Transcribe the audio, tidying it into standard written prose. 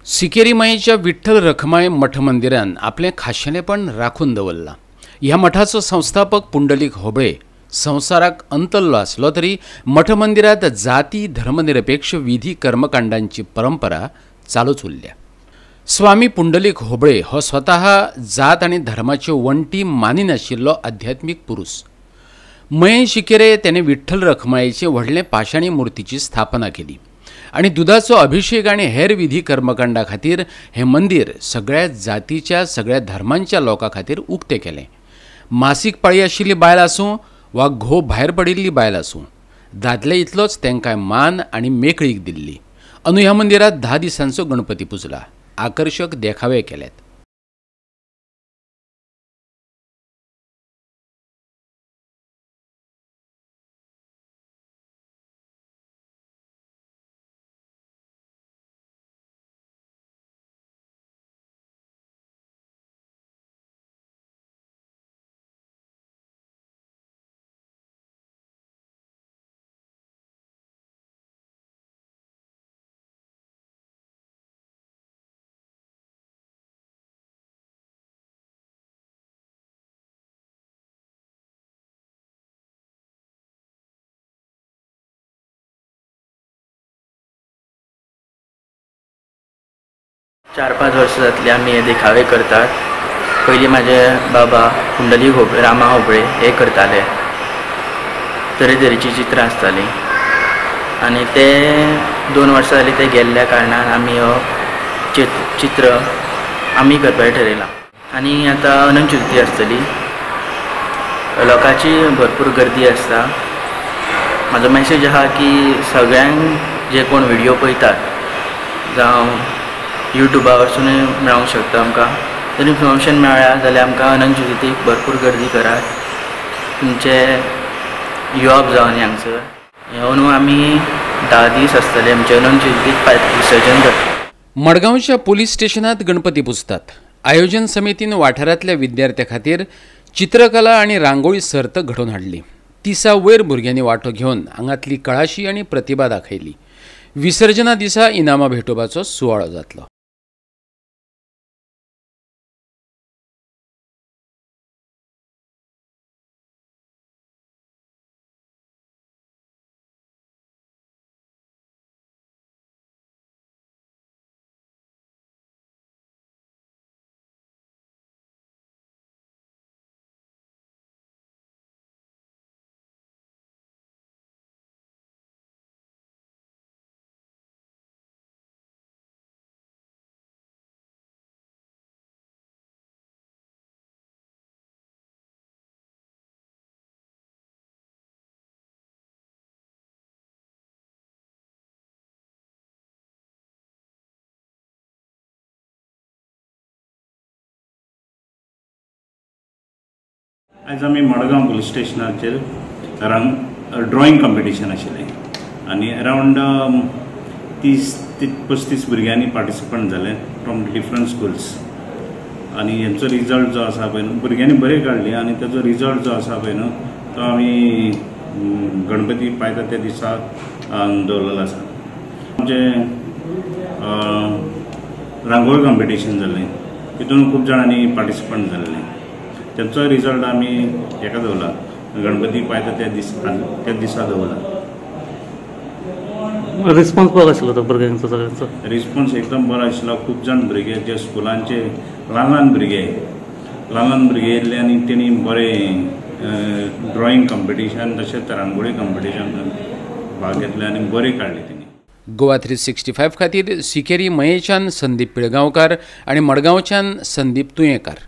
सिकेरी मयेच्या विठ्ठल रखमाई मठ मंदिरान आपलें खाशेलेपण राखून दवरलां. ह्या मठाचो संस्थापक पुंडलीक होबळे संवसाराक अंतरलो आसलो तरी मठ मंदिरांत जाती धर्मनिरपेक्ष विधी कर्मकांडांची परंपरा चालूच उरल्या. स्वामी पुंडलीक होबळे हो स्वतः जात आनी धर्माच्यो वण्टी मानिनाशिल्लो आध्यात्मीक पुरूस. मयें शिकेरे त्याने विठ्ठल रखमाईचे व्हडले पाशाणी मूर्तीची स्थापना केली आनी दुधाचो अभिषेक आनी हेर विधी कर्मकांडा खातीर हें मंदिर सगळ्या जातीच्या सगळ्या धर्मांच्या लोकां खातीर उक्तें केलें. मासीक पाळी आशिल्ली बायल आसूं वा घोव भायर पडिल्ली बायल आसूं, दादले इतलोच तांकां मान आनी मेकळीक दिल्ली. अंदू ह्या मंदिरांत 10 दिसांचो गणपती पुजला. आकर्शक देखावे केल्यात. चार पांच वर्सां जातली आमी हे देखावे करतात. पयलीं म्हाजे बाबा पुंडलीक होबळे, रामा होबळे हे करताले. तरेतरेचीं चित्रां आसतालीं आनी ते 2 वर्सां जालीं ते गेल्ल्या कारणान आमी हो चित्र आमी करपाचें ठरयलां. आनी आतां अनंत चतुर्थी आसतली, लोकांची भरपूर गर्दी आसता. म्हाजो मॅसेज आहा की सगळ्यांक जे कोण व्हिडियो पळयतात जावं यूट्यूबा वरसूनय मेळोंक शकता आमकां, जर इन्फॉर्मेशन मेळ्ळ्या जाल्यार आमकां अनंत चतुर्थीक भरपूर गर्दी करात, तुमचे येवप जावन हांगसर. अंदू आमी 10 दीस आसतले आमचे अनंत चतुर्थीक विसर्जन करता. मडगांवच्या पोलीस स्टेशनांत गणपती पुजतात. आयोजन समितीन वाठारांतल्या विद्यार्थ्यां खातीर चित्रकला आनी रांगोळी सर्त घडोवन हाडली. 30 वयर भुरग्यांनी वांटो घेवन हांगांतली कळाशी आनी प्रतिभा दाखयली. विसर्जना दिसा इनामां भेटोवपाचो सुवाळो जातलो. आयज आमी मडगांव पुलीस स्टेशनाचेर ड्रॉइंग कॉम्पिटिशन आशिल्लें आनी अरावंड 30 ते 35 भुरग्यांनी पार्टिसिपंट जाले फ्रॉम डिफरंट स्कुल्स. आनी हेंचो रिजल्ट जो आसा पळय न्हू भुरग्यांनी बरें काडली आनी ताचो रिजल्ट जो आसा पळय न्हू तो आमी गणपती पायता त्या दिसा दवरलेलो आसा. आमचें रांगोळी कॉम्पिटिशन जालें, तितून खूब जाणांनी पार्टिसिपंट जाल्लें. तेंचो रिजल्ट आमी हेका दवरला, गणपती पायता त्या दिसा दवरला. रिस्पॉन्स बरो आशिल्लो तो भुरग्यांचो सगळ्यांचो? रिस्पॉन्स एकदम बरो आशिल्लो. खूब जाण भुरगे जे स्कुलांचे ल्हान ल्हान भुरगे येयल्ले आनी तेणी बरें ड्रॉइंग कॉम्पिटिशन तशेंच रांगोळी कॉम्पिटिशन भाग घेतले आनी बरें काडले तेणी. गोवा 365 खातीर सिकेरी मयेच्यान संदीप पिळगांवकार आनी मडगांवच्यान संदीप तुयेंकार.